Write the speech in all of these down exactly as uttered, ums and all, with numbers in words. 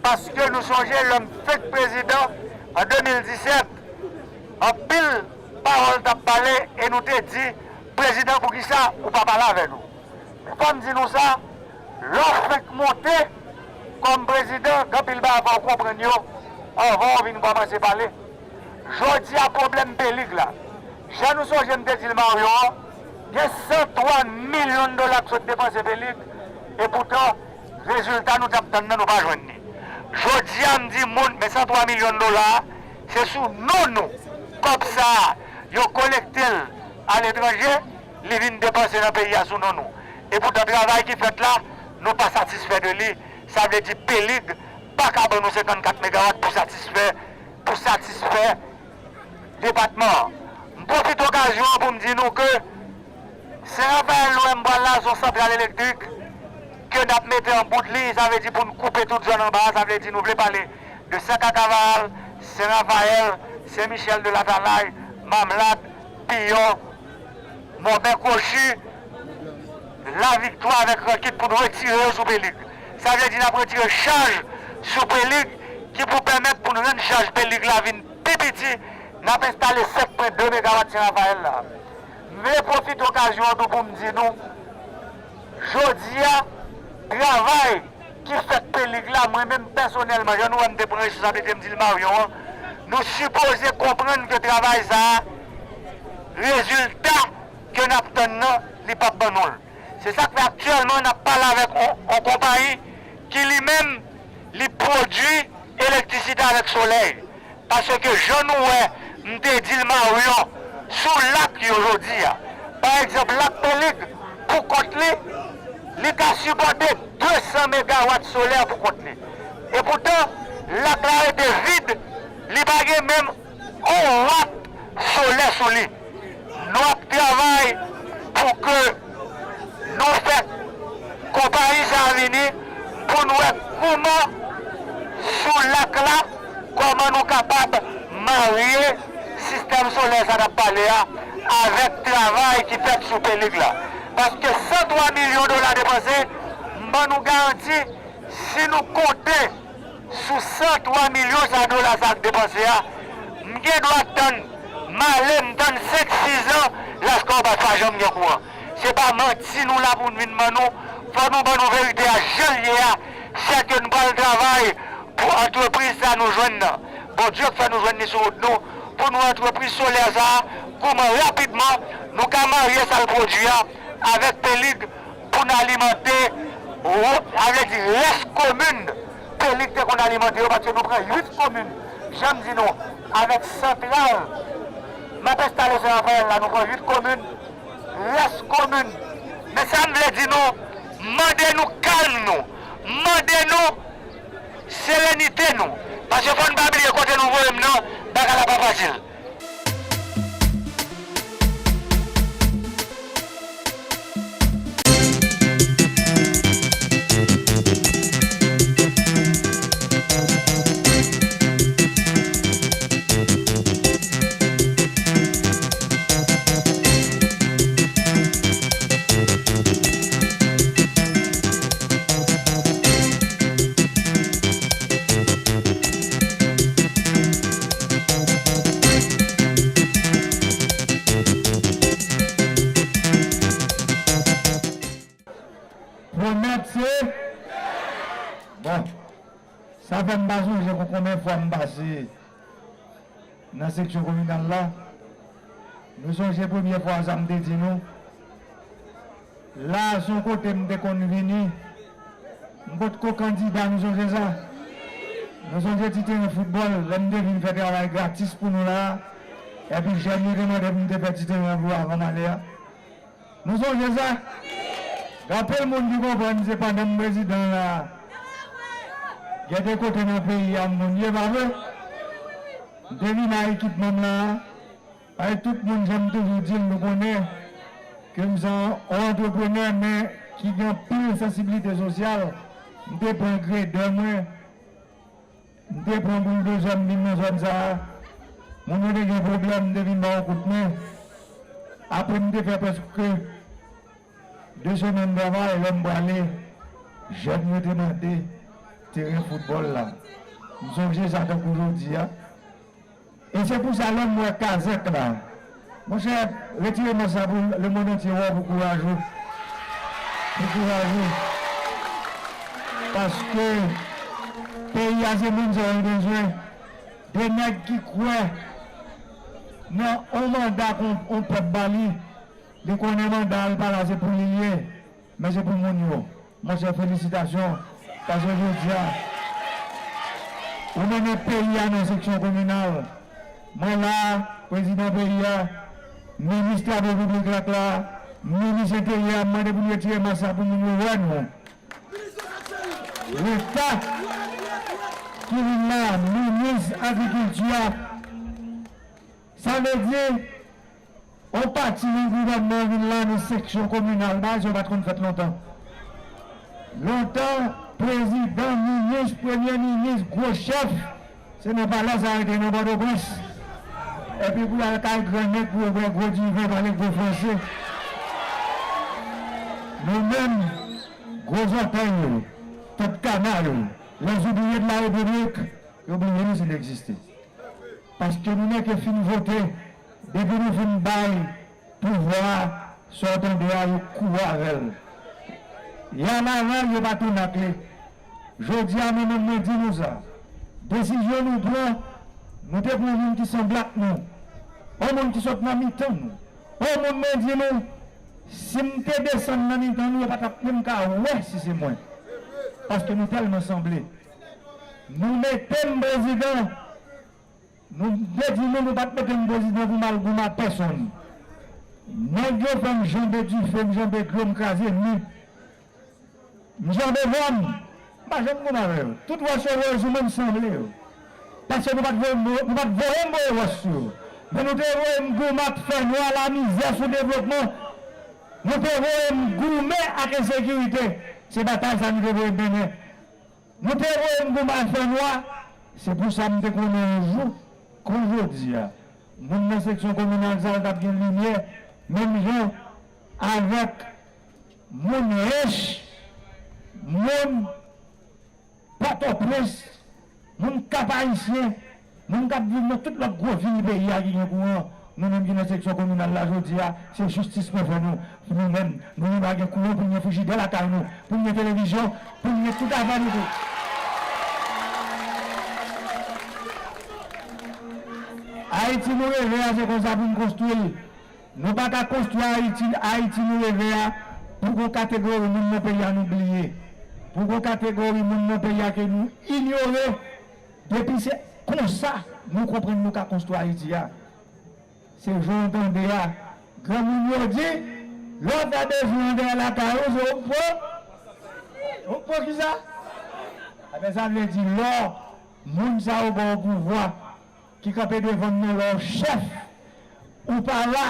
Paske nou sonje lè m fenk prezidan an de mil disèt, anpil pawòl t ap pale e nou te di, "Prezidan, poukisa ou pa pale avè nou?" Men fò m di nou sa, lè w fenk monte kòm prezidan, gen anpil bagay fò w konprann yo anvan w vin kòmanse pale. Jodi a, pwoblèm Pelig la, jan nou sonje m te di l Mario an, gen san twa milyon dola k sot depanse Pelig, epoutan, rezilta nou t ap tann nan, nou pa jwenn li. Jodi a, m di moun, men san twa milyon dola a, se sou non nou. Kòb sa a, yo kolekte l aletranje, li vin depanse nan peyi a sou non nou. Epoutan, travay ki fèt la, nou pa satisfè de li. Sa vle di Pelig pa ka ban nou senkannkat megawat pou satisfè, pou satisfè depatman an. M pwofite okazyon an pou m di nou ke Sen Rafayèl, nou wè m pral la, se yon santral elektrik ke n ap mete an bout liy, sa vle di pou n koupe tout zòn anba a, sa vle di nou vle pale de Sen Kakavaral, Sen Rafayèl, Sen Michèl de Latalay, Mamlad, Piyò, Mòben Kwochi, Laviktwa avèk Rankit pou n retire yo sou Pelig. Sa vle di n ap retire chaj sou Pelig ki pou pèmèt pou n rann chaj Pelig la vin pi piti, n ap enstale sèt pwen de megawat Sen Rafayèl la. M vle pwofite okazyon an tou pou m di nou, jodi a, travay ki fèt Pelig la, mwen menm pèsonèlman, jan nou wè m te pran responsablite, m di l Maryon an, nou sipoze konprann ke travay sa a, rezilta ke n ap tann nan, li p ap ban nou l. Se sa k fè aktyèlman n ap pale avèk on, on konpayi ki li menm, li pwodui elektrisite avèk solèy. Paske jan nou wè, m te di l Maryon, sou lak yo jodi a. Pa egzanp, lak Pelig, pou kont li, li ka sipòte de san megawat solè pou kont li. Epoutan, lak la rete vid, li pa gen menm on wat solè sou li. Nou ap travay pou ke nou fè konpayi sa a vini pou n wè kouman sou lak la, kòman nou kapab marye sistèm solè sa n ap pale a avèk travay ki fèt sou Pelig la. Paske san twa milyon dola depanse, m ban nou garanti, si nou konte sou san twa milyon sa dola sa k depanse a, m gen dwa tann, m ale, m tann senk, sis an, Lascobas pa janm gen kouran. Se pa manti nou la pou n vin ban nou, fò nou ban nou verite a jan l ye a, sèke n pral travay pou antrepriz sa nou jwenn nan. Bondye k fè nou jwenn li sou wout nou, pou nou antrepriz solè sa a, kouman rapidman nou ka marye sa l pwodui a avèk Pelig pou n alimante, sa vle di rès komin Pelig te konn alimante yo, paske nou pran uit komin, jan m di nou, avèk santral m ap enstale Sen Rafayèl la, nou pran uit komin, rès komin. Men sa m vle di nou, mande nou kalm nou, mande nou serenite nou, paske fò n pa bliye kote nou voye m nan, bagay la pa fasil. Pwomèt se? Bon, sa fè m pa sonje pou konbyen fwa m pase nan seksyon kominal la. Nou sonje premye fwa sa m te di nou? La a se yon kote m te konn vini. M potko kandida, nou sonje sa? Nou sonje ti teren foutbòl, lè m te vin fè travay gratis pou nou la a? Epi jèn yo te mande pou m te fè ti teren an pou yo avan m ale a. Nou sonje sa? Gen anpil moun ki konprann se pandan m prezidan la a, gen de kote nan peyi a m konn ye, pa vre? M te vin a ekipman m la a. Ay, tout moun, jan m toujou di l, nou konnen ke m se yon antreprenè, men ki gen anpil sansiblite sosyal. M te pran gredè mwen, m te pran bouldozè, m vin nan zòn sa a. Moun yo te gen pwoblèm, m te vin ba yo kout men. Apre m te fè prèske de semèn travay, lè m prale, jèn yo te mande, teren foutbòl la. M sonje sa tankou jodi a. E se pou sa lè m wè Kazèk la, monchè, retire mas sa pou lemonn antye wè w pou kouraj ou. Pou kouraj ou. Paske peyi a se moun sa yo bezwen. De nèg ki kwè nan on manda k on, on pèp ba li, li konnen manda a l pa la se pou li l ye. Men se pou moun yo. Monchè, felisitasyon. Paske jodi a, ou mennen peyi a nan seksyon kominal. Mwen la, prezidan peyi a, minis travo piblik la k la, minis enteryè a, m mande pou l retire mas la pou moun yo wè nou. Reta ki vin la, minis agrikilti a. Sa vle di, on pati nan gouvènman vin la nan seksyon kominal, bagay sa yo pa t konn fèt lontan. Lontan, prezidan, minis, premye minis, gwo chèf, se nan palè sa yo te nan Pòtoprens. Epi pou y al kay grannèg pou yo bwè gwo diven, pale gwo franse. Nou menm, gwo zòtèy yo, tèt kana yo, les oubliés de la République, yo bliye nou si n egziste. Paske nou nèk yo fin vote, depi nou fin bay pouvwa a, sa w tande a, yo kouri avè l. Y al avè l, yo pa tounen ak li. Jodi a, mwen menm, mwen di nou sa. Desizyon nou pran, nou te pran yon moun ki sanble ak nou. Yon moun ki sot nan mitan nou. Yon moun mwen di nou, si m te desann nan mitan nou, yo pa t ap menm ka wè si se mwen. Paske nou tèlman sanble. Nou mete m prezidan. Nou te di nou, nou pa t mete m prezidan pou m al goumen ak pèsonn. Nèg yo fè m janbe dife, m janbe dlo, m kraze mi. M janbe vòm. M pa janm goumen avè yo. Tout wòch yo voye sou mwen, m sanble yo. Paske nou pa t voye m, nou pa t voye m voye wòch sou yo. Men nou te voye m goumen ak fènwa, lamizè, soudevlopman. Nou te voye m goumen ak ensekirite. Se batay sa nou te voye m mennen. Nou te voye m goumen ak fènwa, se pou sa m te konnen yon jou, kon jodi a, moun nan seksyon kominal sa yo t ap gen limyè, menm jan avèk moun Ench, moun Pòtoprens, moun Kap Ayisyen, moun k ap viv nan tout lòt gwo vil peyi a ki gen kouran, nou menm ki nan seksyon kominal la jodi a, se jistis mwen fè nou, nou menm, nou menm pa gen kouran pou n gen frijidè lakay nou, pou n gen televizyon, pou n gen tout afè nou tou. Ayiti nou reve a, se konsa pou n konstwi l. Nou pa ka konstwi Ayiti, Ayiti nou reve a, pou gon kategori moun nan peyi a nou bliye. Pou gon kategori moun nan peyi a ke nou inyore. Depi se konsa nou konprann nou ka konstwi Ayiti a. Se jan w tande a. Granmoun yo di, lè w fè bezwen an dèyè lakay ou, se ou k pran. Ou k pran kisa? Ebyen, sa vle di, lè moun sa yo ba w pouvwa, ki kanpe devan m nan lè w chèf, ou pa la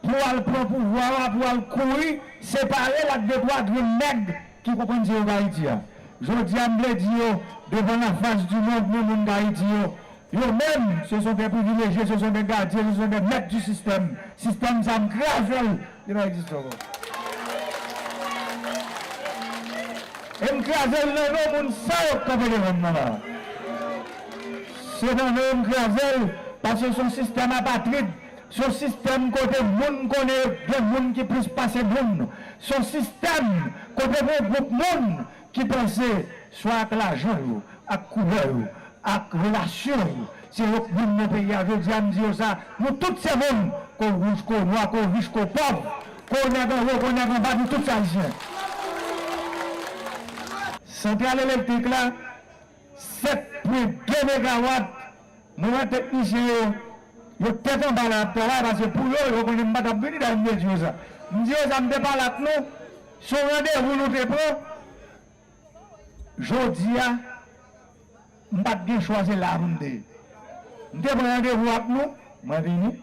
pou w al pran pouvwa a, pou w al kouri separe l ak de twa grenn nèg ki konprann se yo k Ayiti a. Jodi a, m vle di yo, devant la face du monde, men moun k Ayiti yo, yo menm, ce sont des privilégiés, ce sont des gardiens, ce sont des maîtres du système. Sistèm sa, m kraze l, li pa egziste ankò. E m kraze l nan non moun sa yo k kanpe devan m nan la. Se nan non yo m kraze l, paske se yon sistèm apatrid, se yon sistèm kote moun konnen gen moun ki plis pase moun, se yon sistèm kote gen yon gwoup moun ki panse swa ak lajan yo, ak koulè yo, ak relasyon yo, se yo k moun nan peyi a. Jodi a, m di yo sa, nou tout se moun, ke w wouj, ke w nwa, ke w rich, ke w pòv, ke w nèg anwo, ke w nèg anba, nou tout se Ayisyen. Santral elektrik la, sèt pwen de megawat, mwen wè teknisyen yo, yo tèt anba la ap travay, paske pou yo, yo konnen m pa t ap vini, dayè m te di yo sa. M di yo sa, m te pale ak nou, se yon randevou nou te pran, jodi a, m pa t gen chwa, se la pou m te ye. M te pran randevou ak nou, mwen vini.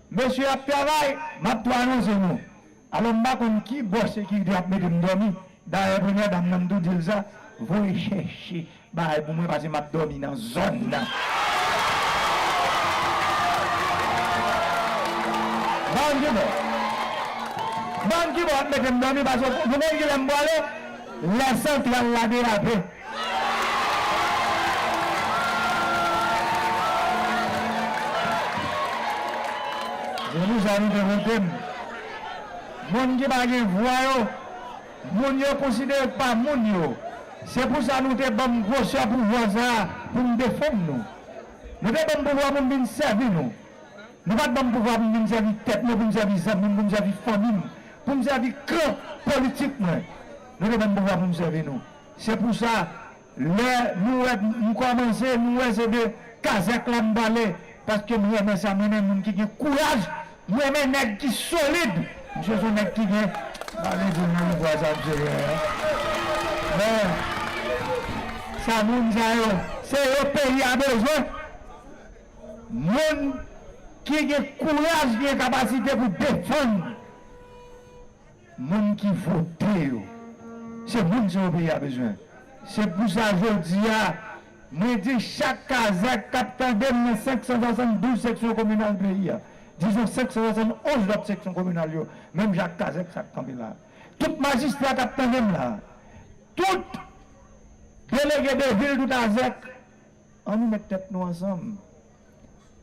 Mesye ap travay, m ap tou anonse nou. Alò, m pa konn ki bò sekirite ap mete m dòmi. Dayè, premyè dam nan, m tou di l sa, voye chèche bagay pou mwen, paske m ap dòmi nan zòn nan. M pa konn ki bò. M pa konn ki bò ap mete m dòmi, paske nou konn kilè m prale, lè santral la derape. Sa nou te vote m. Moun ki pa gen vwa yo, moun yo konsidere pa moun yo. Se pou sa nou te ban m gwosè pouvwa sa a pou m defann nou. Nou te ban m pouvwa pou m vin sèvi nou. Nou pa t ban m pouvwa pou m vin sèvi tèt mwen, pou m sèvi zanmi m, pou m sèvi fanmi m, pou m sèvi kan politik mwen. Nou te ban m pouvwa pou m sèvi nou. Se pou sa, lè nou wè m kòmanse, nou wè se de kazèk la m pale, paske m renmen sa, m renmen moun ki gen kouraj, m renmen nèg ki solid. Misye se yon nèg ki gen, m pa vle di l nan nivo a sa misye gen an. Men, sa moun sa yo, se yo peyi a bezwen. Moun ki gen kouraj, ki gen kapasite pou defann moun ki vote yo. Se moun sa yo peyi a bezwen. Se pou sa jodi a, mwen di chak kazèk k ap tande m nan senk san swasanndouz seksyon kominal peyi a, dizon senk san swasannonz lòt seksyon kominal yo, menm jan ak kazèk sa k kanpe la. Tout majistra k ap tande m la, tout delege de vil, tout azèk, ann nou met tèt nou ansanm.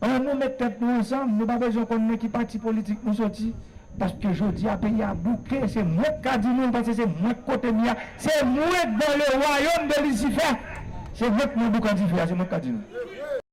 Ann nou met tèt nou ansanm, nou pa bezwen konn nan ki pati politik nou soti, paske jodi a peyi a bouke, se mwen k ka di nou l, paske se mwen k kote m ye a, se mwen k dans le royaume de Lucifer, se mwen k nan boukan dife a, se mwen k ka di nou.